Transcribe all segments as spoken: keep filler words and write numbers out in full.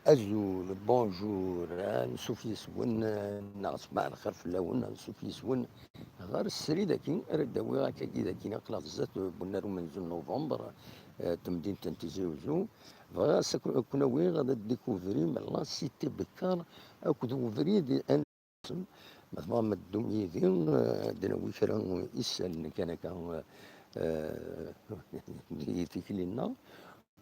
Azul, bonjour, ansuf yes-wen, neɣ ṣbaḥ lxir fell-awen, ansuf yes-wen ɣer srid-agi ara d-awiɣ akkagi dagi, aql-aɣ zdat bunnar umenzu n novembre, eh, temdint n Tizi Uzzu. Bɣiɣ ad s-, ad ken-awiɣ ad d-découvrim la cité Bekkar akked ubrid. Ma tebɣam ad teddum yid-i, eh, ad d-nawi kra n isallen kan akka, eh, di tikli-nneɣ.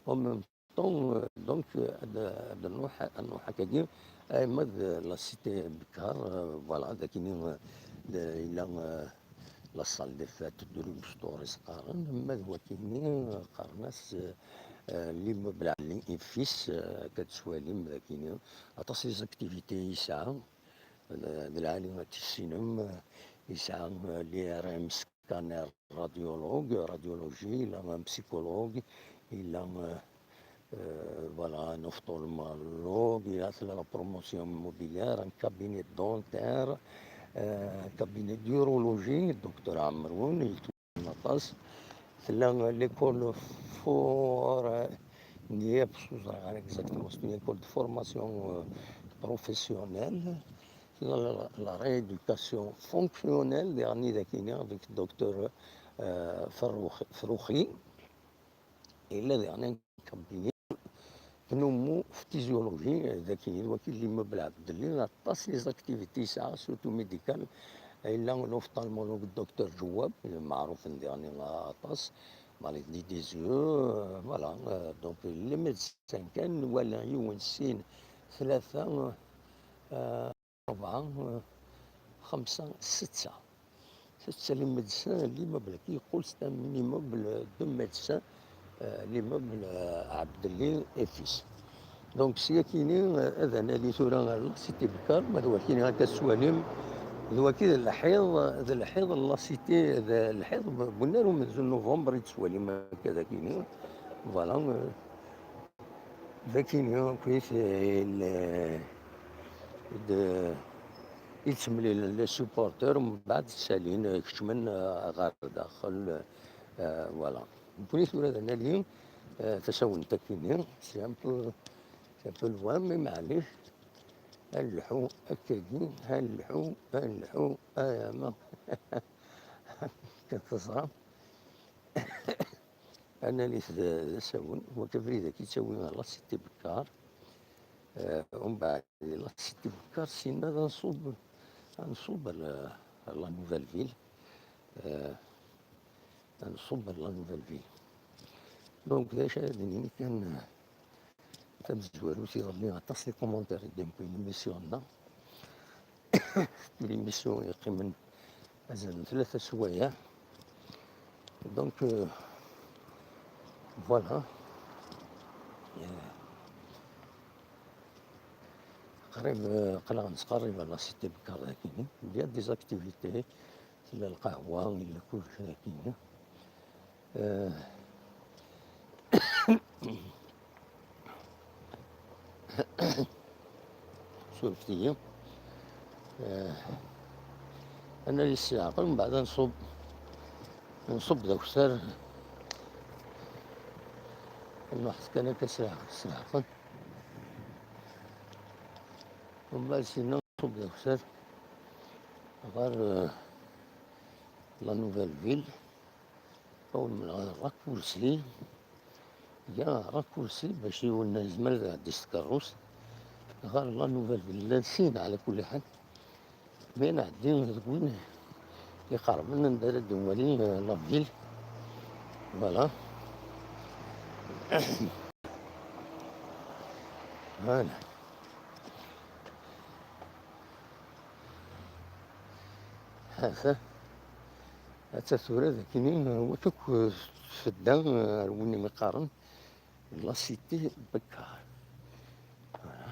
En même temps, eh, donc, eh, ad, ad nruḥ, ad nruḥ akkagi, eh, ma d la cité Bekkar, eh, voilà, d akini, eh, d, yella, eh, la salle des fêtes de Luxtor i s-qqaren, ma d wakini, eh, qqaren-as, eh, eh, l'immeuble Ali Ifis, eh, akka tettwalim d akini, aṭas les activités yesɛa. D, d lɛali ad tissinem, yesɛa l'I R M scanner radiologue, radiologie, yella un psychologue, yella, euh, euh, voilà, un ophtalmologue, il y a la promotion immobilière, un cabinet dentaire, euh, un cabinet d'urologie, docteur Amroun, il aṭas. Tella l'école for-, n yiḍ, ur ẓriɣ ara exactement, c'est une école de formation, euh, professionnelle. Tella la, la rééducation fonctionnelle, daɣen i d akini avec docteur, euh, Ferruxi, Ferruxi. Yella daɣen un cabinet Pneumo physiologie, d akin, d waki l'immeuble Abdelli, aṭas les activités yesɛa, surtout médicales. Yella l'ophtalmologue docteur Jouab, meɛrufen diɣen aṭas, maladie des yeux, euh, voilà, euh, donc les médecins kan, wala yiwen, sin, tlata, euh, rebɛa, euh, xemsa, setta. Setta les médecins, l'immeuble-agi yeqqel c'est un immeuble de médecins, euh, l'immeuble, euh, Abdelli et fils. Donc, s yakini, euh, ad nali tura ɣer la cité Bekkar, ma d wakini akka tettwalim, d waki d lḥiḍ, d lḥiḍ n la cité, d lḥiḍ n unnar umenzu n novembre i tettwalim akka d akini. Voilà, euh, d akini akk i t-, il-, d-, i ttemlilen les supporters, mbeɛd ttalin, kecmen, euh, ɣer daxel, euh, voilà. Nekkni tura d anali, euh, tasawent akini, c'est un peu, c'est un peu loin, mais maɛlic. A nleḥḥu akkagi, a nleḥḥu, a nleḥḥu, a yama. Kan teẓram. Analit d, d asawen, wak abrid-agi yettawi ɣer la cité Bekkar. Eh, umbeɛd di la cité Bekkar, sinna ad nṣub, ad nṣub ar la, ar la nouvelle ville. Eh, ad nṣub ar la nouvelle ville. Donc, d acu ara d-nini kan, eh, tamezwarut, iḍelli aṭas les commentaires i d-yewwin l'émission-nneɣ. L'émission yeqqimen azal n tlata swayeɛ. Donc, euh, voilà. Euh, qrib, euh, aql-aɣ nettqerrib ɣer la cité Bekkar dagi. Il y a des activités. Tella lqahwa, yella kullec dagi. Eh, surfet-iyi. Eh, ad nali s leɛqel, mbeɛd ad nṣub, nṣub d akter. Nruḥ kan akka s leɛqel, s leɛqel. Mbeɛd sinna nṣub d akter ɣer, eh, la nouvelle ville. Awem raccourci, ya raccourci bac yiwen yezmer ad iɛeddi s tkeṛṛust ɣer la nouvelle ville. Llan sin, ɛla kulli ḥal. Mi nɛeddi deg win iqerben anda ara d-nwali, euh, la ville. Voilà. Voilà. Ata, ata tura d akini, wak akk tfedda, ar win i mi qqaren la cité Bekkar. Voilà.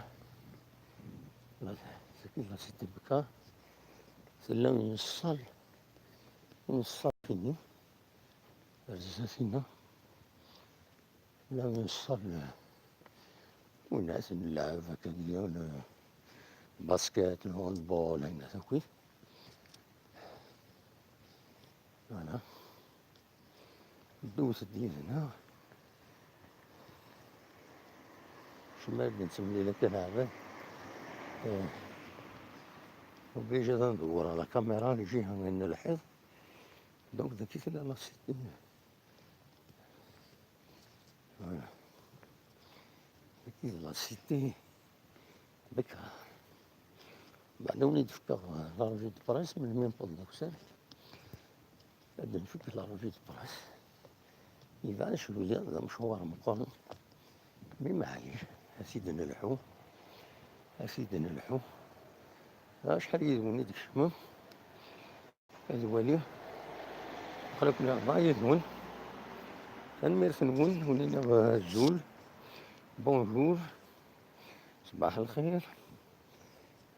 La, c'est la cité Bekkar. Tella une salle, une salle fini. Ar zdat-inna. La nṣall, winat n lɛeb akka, basket, handball, ayen akk. Voilà. Ddut-d yid-neɣ. Ma d-nettemlil akka leɛbad, eh, obligé ad ndewwer la caméra lǧiha n lḥiḍ. Donc, dagi tella la cité. Voilà. Dagi d la cité. Becker. Beɛda win i d-fkeɣ la revue de presse, melmi newweḍ d akessar. Ad nfuk la revue de presse. Yebɛed cwiya, d amecwar meqqren. Mi maɛlic, ad t-id-nelḥu. Ad t-id-nelḥu. Acḥal yid-wen i d-ikecmen? Ad waliɣ. Aql-aken rbeɛ yid-wen. Tanemmirt-nwen, wen-iniɣ azul. Bonjour. Ṣbaḥ lxir.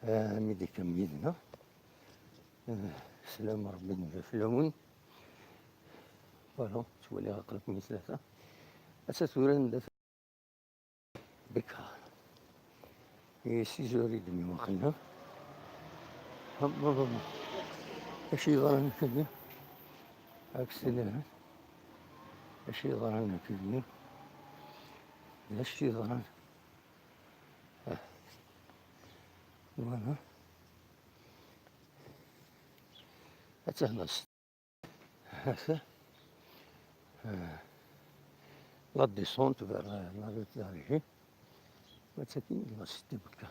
Ah, mi d-tekkam yid-neɣ. Ah, sslam Rebbi yebɛed fell-awen. Voilà, ttwaliɣ aql-aken i tlata. Atta tura anda Becker. I six heures et demie waqila. Hum, hum, hum. Acu yeḍran akkagi? Aksel ahat. Acu yeḍran akkagi? D acu yeḍran? Ah. Voilà. Attends. Hata, euh, la descente vers, euh, la route d'Alger. Attaki la cité Becker.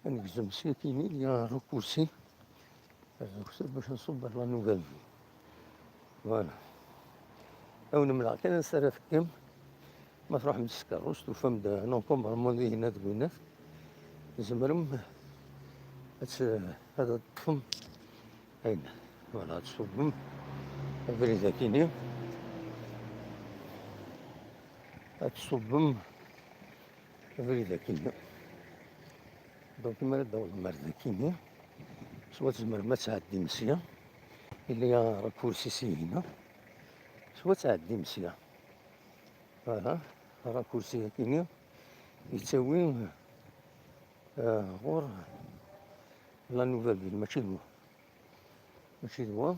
Ad negzem syakini, il y a un raccourci. Raccourci bac nṣubb vers la nouvelle ville. Voilà. Awen-mleɣ kan ansa ara tekkem. Ma tṛuḥem s tkeṛṛust, tufam-d un encombrement dihin deg winat, tzemrem ad t-, ad teṭṭfem ayen. Voilà, ad tṣubbem abrid akini. Ad tṣubbem abrid akini. Donc, mi ara d-tawḍem ar dakini, swa tzemrem ad tɛeddim sya, il y a raccourci sihina, swa ad tɛeddim sya. Voilà, raccourci akini yettawi, euh, ɣur la nouvelle ville, mačči d wa. Mačči d wa.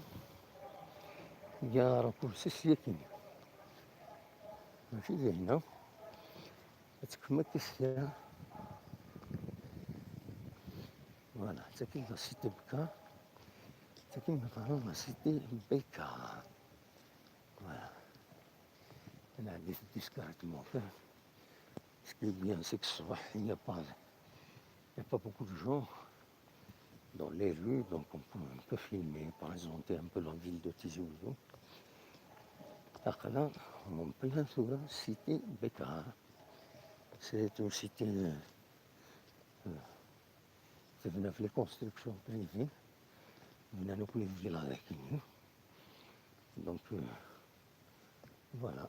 Il y a raccourci syakini. Mačči d hina. Ad tekfem akka sya. Voilà, d tagi la cité Becker. D tagi i qqaren la cité Becker. Voilà. Ad nɛeddi discrètement kan. Ce qui est bien, c'est que ṣṣbeḥ, il n'y a pas, il n'y a pas beaucoup de gens dans les rues, donc on peut un peu filmer, présenter un peu la ville de Tizi Ouzou. Aql-aɣ en plein tura cité Becker. C'est une cité, euh, euh, tebna f les constructions privées. Bnan akk les villas dagi. Donc, euh, voilà.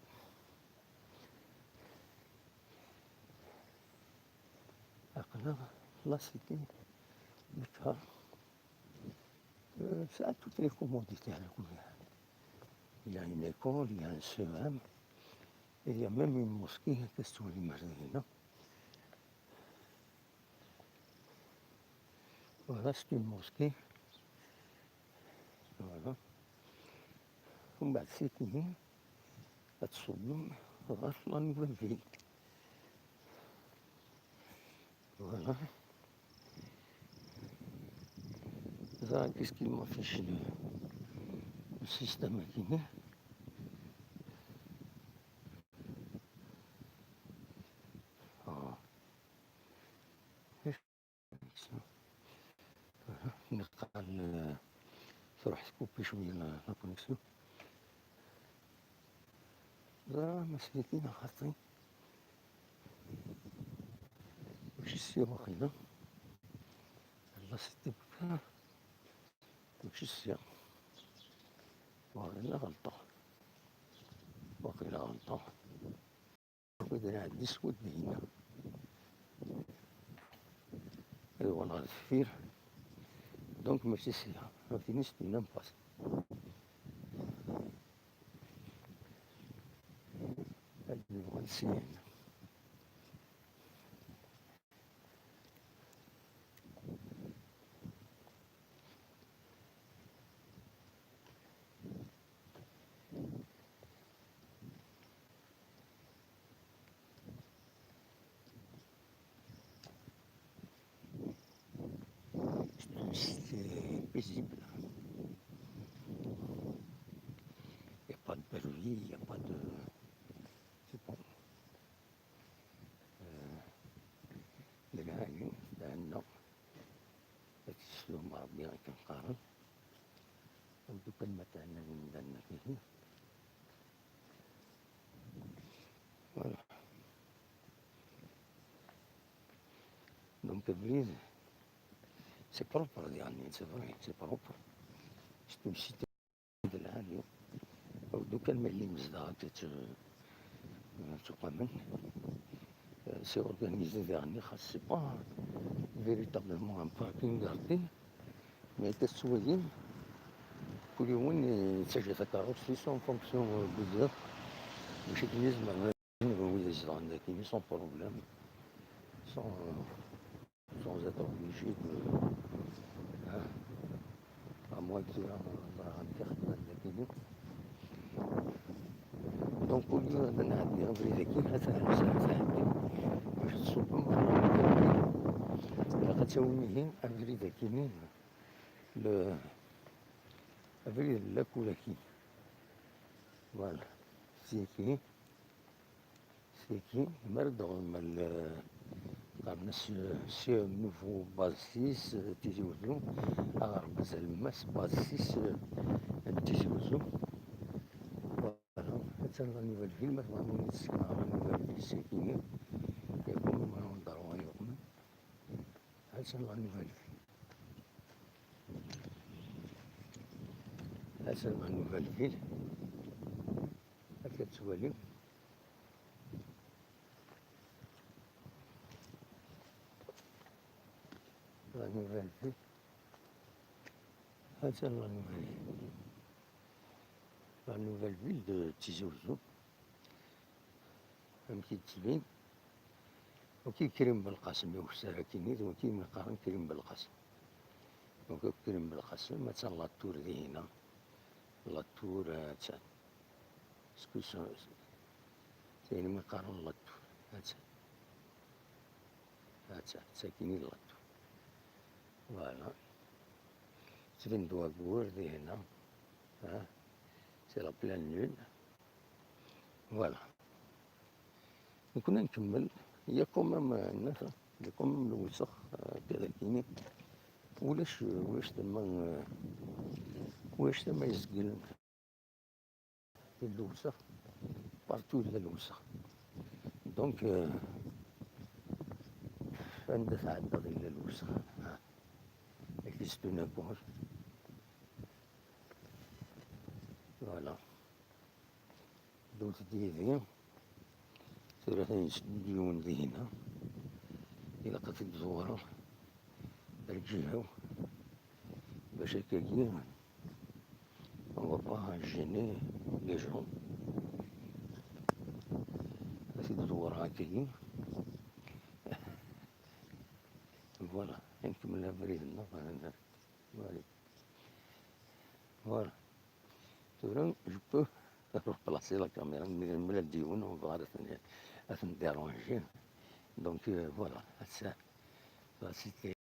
Aql-aɣ la cité Becker. Euh, ça a toutes les commodités, hein, le gouvernement. Il y a une école, il y a un C E M, et il y a même une mosquée, qu'est-ce que tu veux dire, Marina? Voilà, c'est une mosquée. Voilà. ومن بعد ساكنين غتصبهم غير la nouvelle ville. Voilà. Ça, qu'est-ce qu'il m'affiche le, le système qui est? Ah. Voilà. نقال، آه، تروح تكوبي شوية la, la connexion. زعما سليتينا خاطي. ماشي السيا واقيلا. لا سيتي بكا. ماشي السيا. واقيلا غلطة. واقيلا غلطة. وإذا عندي سود هنا. أيوا، الله الغفير. Donc ماشي السيا. ما فينيش تبين باس. هاد الفوالسيين. est paisible. Il n'y a pas de bruit, il n'y a pas de... C'est bon. Euh, les gars, hein, c'est un an. Et c'est le mardi, hein, quand même. Donc, tout le matin, on est dans la cuisine. Voilà. Donc, abrid, c'est propre, يعني, c'est vrai, c'est propre. C'est une cité de la radio. Donc, quand même, les gars, tu, tu, tu, c'est organisé, يعني, c'est pas véritablement un parking gardé, mais c'est soigné. Kul yiwen yettaǧǧa takeṛṛust-is en fonction, euh, du besoin. Bac akken i zemren ad ɣen wid izedɣen dagi, sans problème, sans, euh, sans être obligé de, hein, à moins que tura ẓriɣ amek i xeddmen dagi. Donc, au lieu ad nɛeddi abrid-agi, ad tɛeddi, bac ad tṣubbem ɣer lmudawwin, ilaq ad tawim ihi abrid-agi-nni, le, abrid n lakul-agi. Voilà. Siki, siki, mer d ɣemel, qqaren-as, euh, C E M Nouveau base six, euh, Tizi Ouzou, aɣerbaz alemmas base six, euh, n Tizi Ouzou. Voilà. Attan la nouvelle ville, ma tebɣam ad wen-d-sekneɣ la nouvelle ville, siki, yakan ma wen-d-ṛwan yuqmen. Attan la nouvelle ville. Attan la nouvelle ville. Akka tettwalim. La nouvelle ville. Attan la nouvelle ville. La nouvelle ville de Tizi Ouzou. Amek i d-tettbin. Waki Krim Belqasem i ukessar akkin-nni, d waki i qqaren Krim Belqasem. Donc, akk Krim Belqasem, attan la tour dihin-a. La tour, attan. Skud s-, s-, s-, ayen mi qqaren la tour. Attan. Attan, d tagi i d la tour. Voilà. Tettbin-d wagur dihin-a. Ha? C'est la pleine lune. Voilà. Nekkni ad nkemmel, il y a quand même, euh, nna-, il y a quand même lewsex, euh, akka dagi-nni. Ulac, ulac tama, euh, ulac tama izeglen. Lewsex, partout yella lewsex. Donc, euh, anda tɛeddaḍ yella lewsex. Ha. Ak-isettun akk. Voilà. Ddut-d yid-i. Tura atan yetteddu-d yiwen dihin-a. Ilaq ad t-id-ḍewreɣ ar lǧiha-w. Bac akkagi, on va pas gêner les gens. Ad t-id-ḍewreɣ akkagi. Voilà, ad nkemmel abrid-nneɣ. Voilà. Voilà. Tura, je peux replacer la caméra, mais, mais la dion, on va arrêter, à déranger. Donc, euh, voilà, ça, ça, c'était,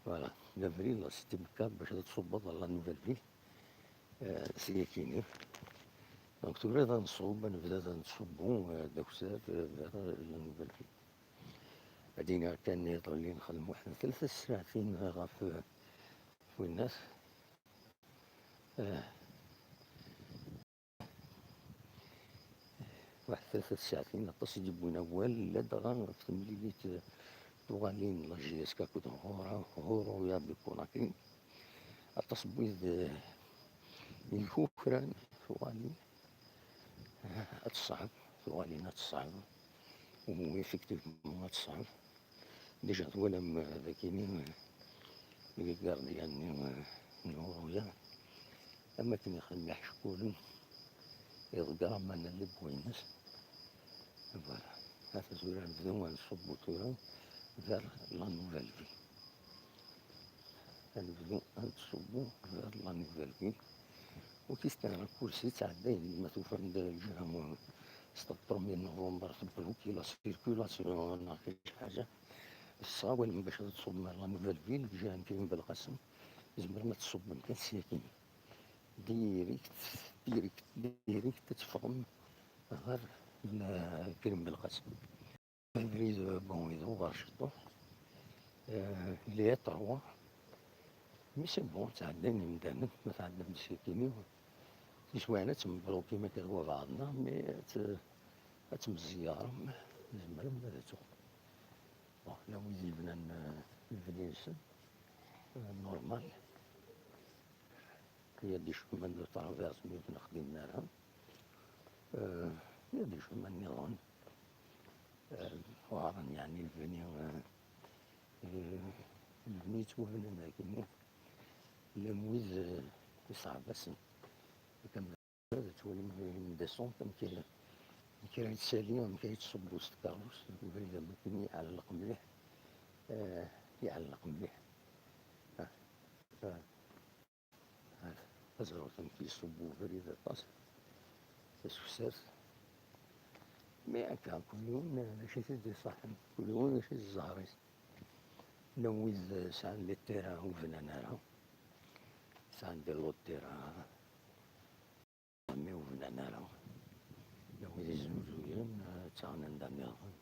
voilà, la ville, c'était le cadre, je suis la nouvelle ville, euh, c'est fini. Donc, tura ad nṣubb, ad nebda ad nṣubbu, euh, d akessar, euh, vers, euh, la nouvelle ville. Ad iniɣ kan iḍelli nexdem waḥed n tlata tsaɛtin ɣef, ɣef winnas. Ah. Waḥed tlata tsaɛtin, aṭas i d-yewwin awal, ladɣa ɣef temlilit, eh, tuɣalin n la J S K akked Hura-, Huruya di Conakry. Aṭas n wid, eh, ikukran tuɣalin. Ad teṣɛeb, tuɣalin ad teṣɛeb. Uhu, effectivement, ad teṣɛeb. Déjà, twalam, euh, dagini, euh, les gardiens-nni, euh, n Huruya, am akken ixdem iḥeckulen, iḍegger aman n lebwa-ines. Voilà. Ata tura nebdu ad nṣubbu tura vers la nouvelle vie. Ad nebdu ad nṣubbu vers la nouvelle vie. Ur k-isteɛra akursi ttɛeddayen, ma tufam-d lǧiha, c'est le premier novembre, tebloki la circulation neɣ kra xi ḥaǧa. Tesɣawalem bac ad tṣubbem ɣer la Nouvelle Ville, déjà n Krim Belqasem, tzemrem ad tṣubbem kan syakin. Direct, direct, direct ad teffɣem ɣer, euh, Krim Belqasem. Abrid, euh, bon, iḍewwer ciṭuḥ. Euh, il est étroit. Mais c'est bon, ttɛeddayen imdanen, ma tɛeddam syakin-iw. Tiswiɛin ad temblukim akka d wabeɛḍ-nneɣ, mais ad t-, ad tmeẓyarem, tzemrem ad tuɣ. Bon, la wid yebnan, euh, lebni-nsen, euh, normal. Il y a des chemins de traverse, mais ur ten-xdimen ara. Euh, il y a des chemins nniḍen. Euh, uɛren, yeɛni, lebni, euh, euh, lebni yettwabnan dagi. Llan wid, euh, iṣɛeb-asen. Ad twalim une descente, amek ara, amek ara yettali, amek ara yettṣubbu s tkeṛṛust, ubrid am akken iɛelleq mliḥ, eh, iɛelleq mliḥ. Ah, ah, ah, ad ẓreɣ amek yeṣubbu ubrid aṭas, tasuksaft. Mais akka, kul yiwen, eh, d acu i t-id-iṣaḥen, kul yiwen d acu i d zzher-is. Llan wid, eh, sɛan les terrains ur bnan ara, sɛan des lots de terrain. Mi ur bnan ara, la wid iznuzuyen, eh, ttaɣen anda nniḍen.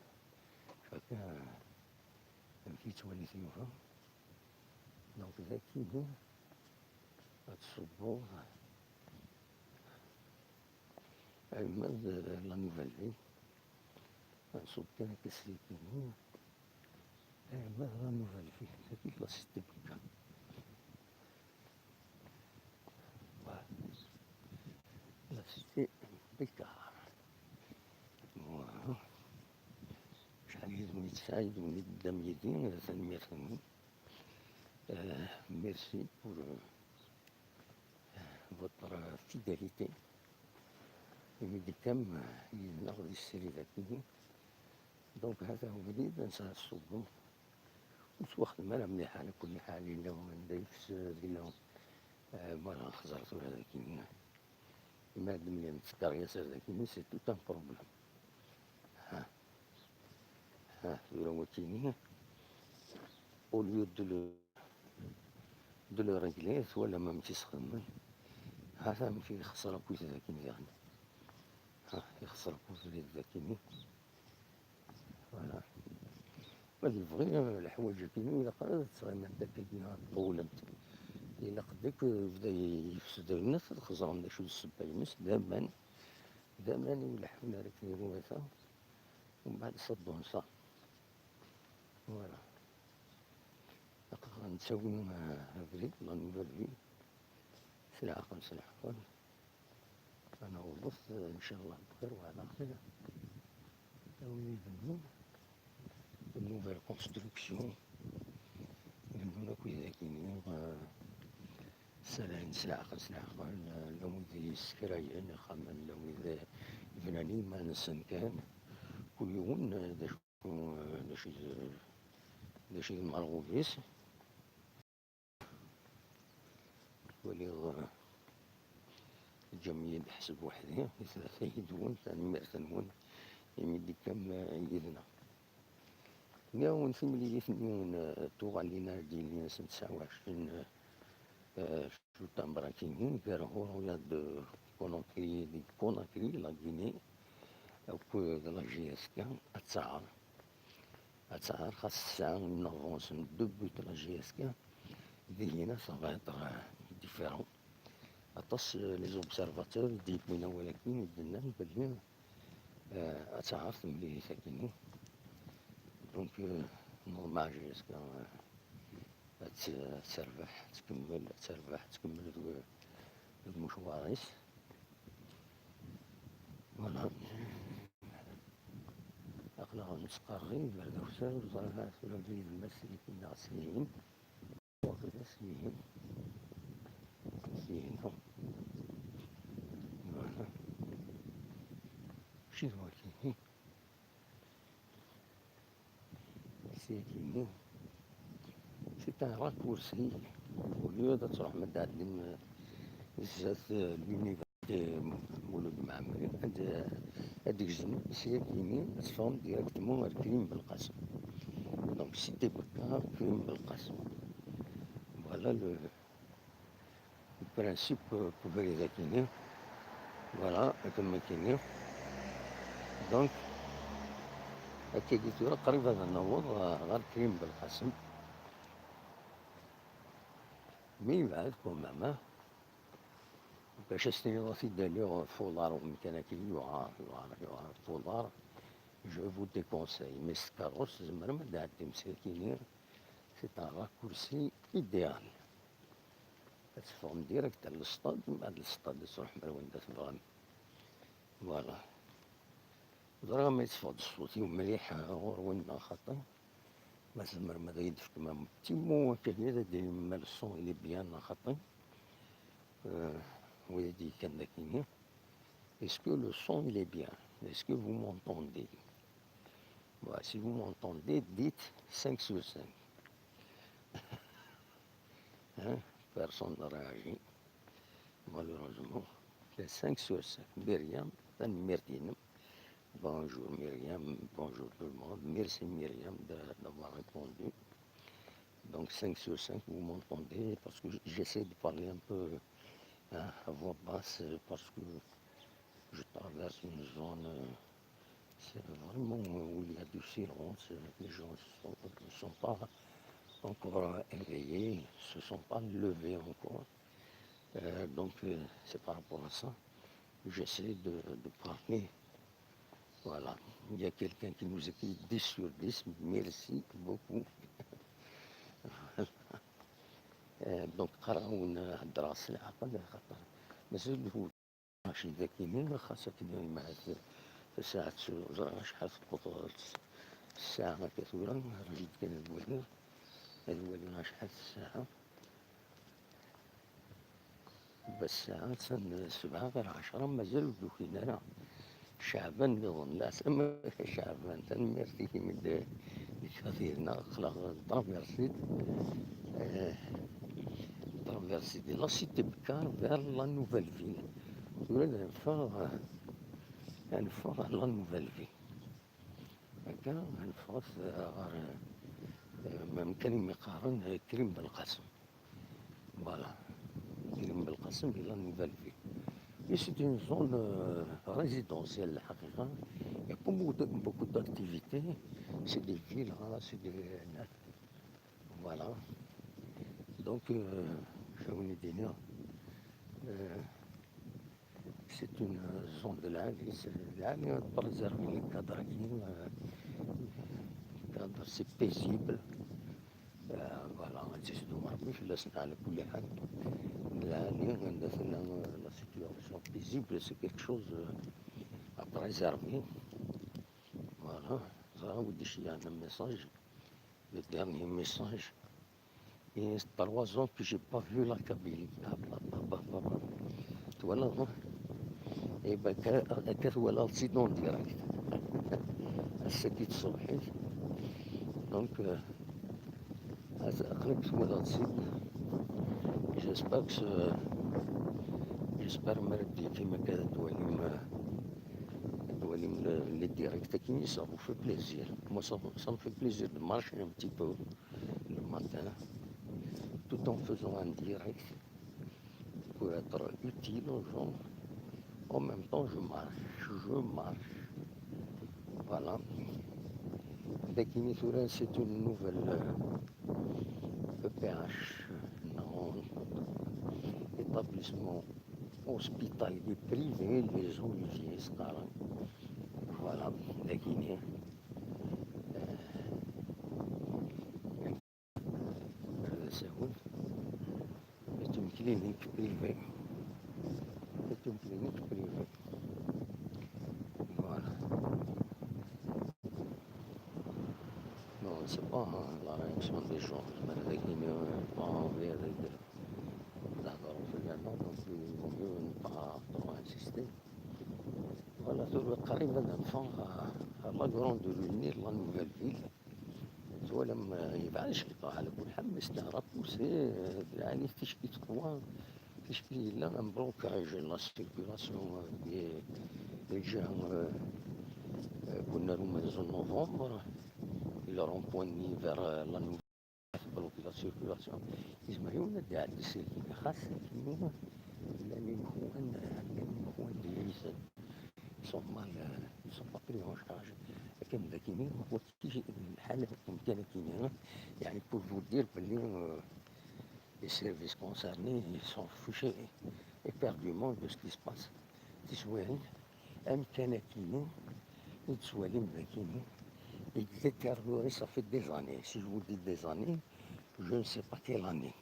Akka, eh, amek yettwali-t Yuba. Donc, d akini ad tṣubbeḍ. Alma d la Nouvelle Ville. Ad nṣubb kan akka s tikini. Alma d la Nouvelle Ville. Tagi d la Cité Picard. Voilà. La Cité Picard. Voilà. Acḥal yid-wen i tesɛa, yid-wen i teddam yid-i, tanemmirt-nwen. Euh, merci pour, euh, votre fidélité. Imi d-tekkam, euh, yid-neɣ di srid akini. Donc, hata ubrid, ad nesɛa ṣṣubbu. Ur ttwaxdem ara mliḥ, ɛla kulli ḥal, yella anda yefsed, yella, eh, voilà, xẓer tura dagi. Ma ad mlilen tkeryas ar dagi, c'est tout un problème. Ha. Ha, tura wakini, au lieu de le, de le régler, twalam amek i s-xedmen. Ha, amek i ixṣer akk dagi diɣen. Ha, ixṣer akk dagi. Voilà. Ma yebɣi, eh, leḥwayeǧ-agi, ilaq ara ad ttɣimant akkagi, ad ṭewwlent. Ilaq deg, eh, yebda yefsed rennet, ad xeẓren d acu d ssebba-ines, d aman, d aman ur leḥḥun ara akken iwata, umbeɛd ṣaddun ṣa. Voilà. Aql-aɣ nettawi, eh, abrid, la Nouvelle Ville, s leɛqel, s leɛqel. Ad naweḍ, eh, ncallah bxir wa ɛla xir. A wid ibennun, une nouvelle construction. Bennun akk idakini, eh, ssalayen s leɛqel, s leɛqel, eh, llan wid yessekrayen ixxamen, llan wid, eh, bnan i yiman-nsen kan. Kul yiwen, eh, d acu, eh, d acu i d, d acu i d lmerɣub-is. Waliɣ, eh, teǧǧam-iyi-d ḥseb weḥd-i, i tlata yid-wen, tanemmirt-nwen, imi d-tekkam, eh, yid-neɣ. Nniɣ-awen timlilit-nni, eh, tuɣalin ar d-yilin ass n tesɛa u ɛecrin, eh, septembre akini, gar Hourouia de Conakry, di Conakry, la Guinée, akked la J S K, ad taɛer. Ad taɛer, xas tesɛa une avance n deux buts la J S K, dihin ça va être, euh, différent. Aṭas, euh, les observateurs i d-yewwin awal akkin, i d-nnan belli, euh, ad taɛer temlilit akkin. Donc, euh, normal J S K, euh, ad t-, ad terbeḥ, ad tkemmel, ad terbeḥ, ad tkemmel deg, deg umecwar-is. Voilà. Aql-aɣ nettqerrib ar dawsa, ur ẓriɣ ara tura abrid n Massi neɣ syin. Waqila syin. Syin. Voilà. Mačči d waki. C'est un raccourci. Au lieu ad truḥem ad tɛeddim, euh, zdat, euh, l'université Mulud Mɛemmri, ad, ad tgezmem syakini, ad teffɣem directement ar Krim Belqasem. Donc, Sidi Bekkar, Krim Belqasem. Voilà le, le principe, euh, n ubrid akini. Voilà, akken ma kini. Donc, akkagi tura qrib ad naweḍ, euh, ɣer Krim Belqasem. Mi yebɛed quand même, hein. Bac ad s-tiniḍ ad t-id-aliɣ f uḍar, wemkan akka yewɛer, yewɛer, yewɛer f uḍar, je vous déconseille. Mais s tkeṛṛust tzemrem ad d-tɛeddim s akini, c'est un raccourci idéal. Ad teffɣem direct ar le stade, mbeɛd le stade ad truḥem ar wanda tebɣam. Voilà. Ẓriɣ ma yetteffeɣ-d ṣṣut-iw mliḥ ɣur-wen neɣ xaṭi. Ma tzemrem ad iyi-d-tefkem un petit mot akka, ad d-tinim ma le son il est bien neɣ xaṭi. Euh, wid i d-yekkan d akini. Est-ce que le son il est bien? Est-ce que vous m'entendez? Voilà, si vous m'entendez, dites cinq sur cinq. Hein? Personne ne réagit. Malheureusement, c'est cinq sur cinq. Myriam, tanemmirt-inem. Bonjour Myriam, bonjour tout le monde. Merci Myriam de- d'avoir répondu. Donc cinq sur cinq, vous m'entendez, parce que j'essaie de parler un peu, hein, à voix basse, parce que je traverse une zone, euh, c'est vraiment, euh, où il y a du silence, euh, les gens ne sont, ne sont pas encore, euh, éveillés, ne se sont pas levés encore. Euh, donc, euh, c'est par rapport à ça que j'essaie de, de parler. Voilà. Il y a quelqu'un qui nous écrit dix sur dix. Merci beaucoup. Euh, donc, qqareɣ-awen heddreɣ s leɛqel, xaṭer mazal ur Racid akini, xas akken imahat tasaɛet ur ẓriɣ acḥal tewweḍ ssaɛa akka tura, rǧiɣ kan ad waliɣ, ad waliɣ acḥal ssaɛa. Bas ssaɛa attan sebɛa ɣir ɛecra, mazal ur d-ukin ara. Ceɛban nniḍen, leɛsama Ceɛban, tanemmirt-ik imi d-, d-tekfiḍ yid-neɣ, aql-aɣ traversi-d, eh, traversi-d la cité Bekkar vers la nouvelle ville. Tura ad neffeɣ, ad neffeɣ ɣer la nouvelle ville. Akka ad neffeɣ ɣer, eh, amkan imi qqaren, eh, Krim Belqasem. Voilà. Krim Belqasem di la nouvelle ville. Et c'est une zone, euh, résidentielle, الحقيقة. Il y a pas beaucoup de, beaucoup d'activités. C'est des villas, c'est des, voilà. Donc, euh, je vous dis, euh, c'est une zone de la vie, c'est la vie, on peut réserver le cadre qui, euh, cadre, c'est paisible. Euh, voilà, ɣezzifet umeṛṛuy fell-asen ɛla kulli ḥal. Lɛali anda tella, euh, la situation paisible, c'est quelque chose, euh, à préserver. Voilà, ẓriɣ wi d-iceyyɛen le message, le dernier message. Il y a trois ans que j'ai pas vu la Kabylie. Ah, bah, bah, bah, bah. Twalaḍ, hein? Eh ben, akka, akka twalaḍ-tt-id en direct. Ass-agi d tṣebḥit. Donc, euh, aql-ik twalaḍ-tt-id. J'espère que ce, j'espère mi ara d-yekkim akka ad twalim, euh, ad twalim le, les directs-agi, ça vous fait plaisir. Moi, ça, ça me fait plaisir de marcher un petit peu le matin, tout en faisant un direct pour être utile aux gens. En même temps, je marche, je marche. Voilà. Dagini tura, c'est une nouvelle, euh, E P H, non, établissement hospitalier privé, les Oliviers, c'est pareil. Voilà, dagini. Euh, C'est une clinique privée. C'est une clinique privée. Voilà. Non, c'est pas, hein, la réaction des gens. Mais avec une, euh, pas envie avec de, de la drogue, donc il vaut mieux ne pas trop insister. Voilà, tura qrib ad neffeɣ ɣer la grande rue-nni, la nouvelle ville. Twalam, eh, yebɛed ciṭuḥ, ɛla kulli ḥal, mais c'est un raccourci, eh, d lɛali, ticki teqwa, ticki yella un blocage, la circulation, eh, di, di lǧiha, eh, eh, n wunnar umenzu n novembre, il rond-point-nni vers, euh, la nouvelle, bloquer la circulation. Yezmer yiwen ad d-iɛeddi s akin, xas akin llan imexwan, llan imexwan d yaysen. Ils sont mal, euh, ils sont pas pris en charge. Akken d akini, wagi lḥal umkan akini, hein. Yeɛni, pour vous dire belli, euh, les services concernés, ils sont fichés éperdument de ce qui se passe. Tiswiɛin, amkan akini i d-tettwalim d akini, il détérioré, ça fait des années. Si je vous dis des années, je ne sais pas quelle année.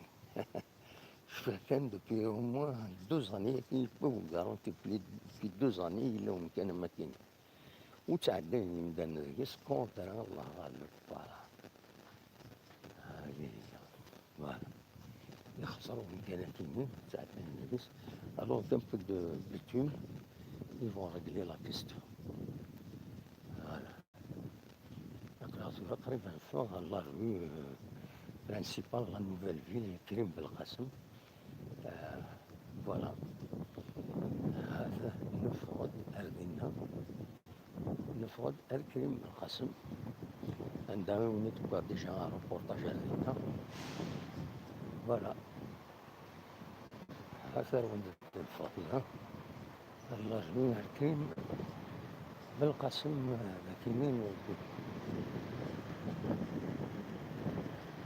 Je fais quand même depuis au moins deux années, et puis, je peux vous garantir, plus, depuis deux années, il est au Mkan Makini. Ur ttɛeddayen yimdanen deg-s, contre, Allah ɣaleb, voilà. Aïe, aïe, aïe. Voilà. Yexṣer umkan akini, ttɛeddayen deg-s. Alors, d'un peu de bitume, ils vont régler la piste. Voilà. Donc là, tu vas très bien faire la rue, euh, principale, la nouvelle ville, Krim Belkacem. Euh, voilà. هذا نفرض أرضنا. نفرض الكريم القاسم. عندها ونتبع ديجا روبورتاج علينا. Voilà. هذا هو الفضل، ها. الله يجمع الكريم بالقاسم، آه، ذاكينين.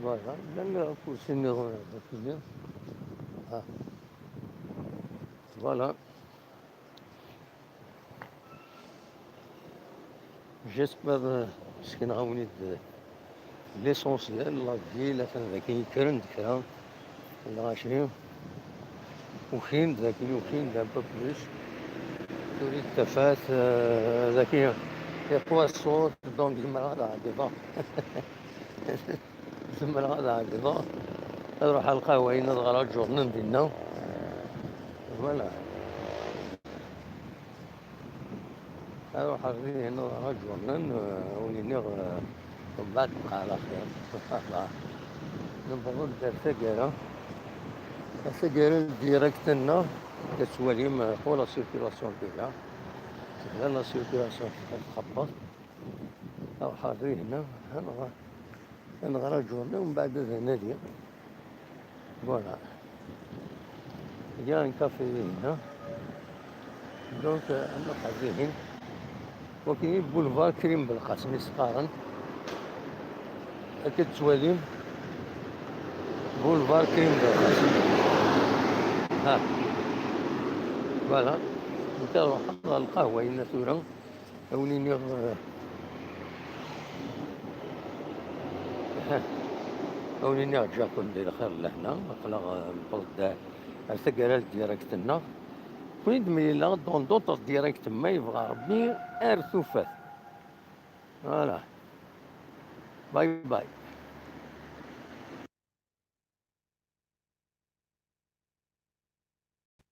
Voilà. لأن كل سنة ذاكينين. ها. Voilà. J'espère, euh, مسكين عاوني د-، l'essentiel, la ville, atan daki yekkren-d kra, lɣaci, ukin-d daki, ukin-d un peu plus. Tuli-d tafat, euh, daki, iqwa ṣṣut, donc zemreɣ ad ɛeddiɣ. Zemreɣ ad ɛeddiɣ. Ad ruḥeɣ ɣer lqahwa-inu ad ɣreɣ aǧurnan dinna. Voilà. Ad ruḥeɣ dihin ad ɣreɣ aǧurnan, euh, ur iniɣ, euh, mbeɛd bqa ɛla xir. Voilà. Newweḍ-d ar taggara. Ar taggara n direct-nneɣ, la tettwalim, euh, pour la circulation déjà. Tebda la circulation txebbet. Ad ruḥeɣ dihin ad nɣer, ad nɣer aǧurnan, mbeɛd ad nadi. Voilà. Il y a un café هنا. Donc, euh, ad nruḥ ɣer dihin. Wagi boulevard Krim Belqasem i s-qqaren. Akka tettwalim. Boulevard Krim Belqasem. Ha. Voilà. Nekk ad ruḥeɣ ɣer lqahwa-inna tura. Ad wen-iniɣ, eh, ad wen-iniɣ ǧǧiɣ-ken di lxir d lehna, aql-aɣ, eh, newweḍ-d ar taggara n direct-nneɣ. Ur d-mlileɣ dans d'autres directs, ma yebɣa Rebbi, ar tufat. Voilà. Bye bye.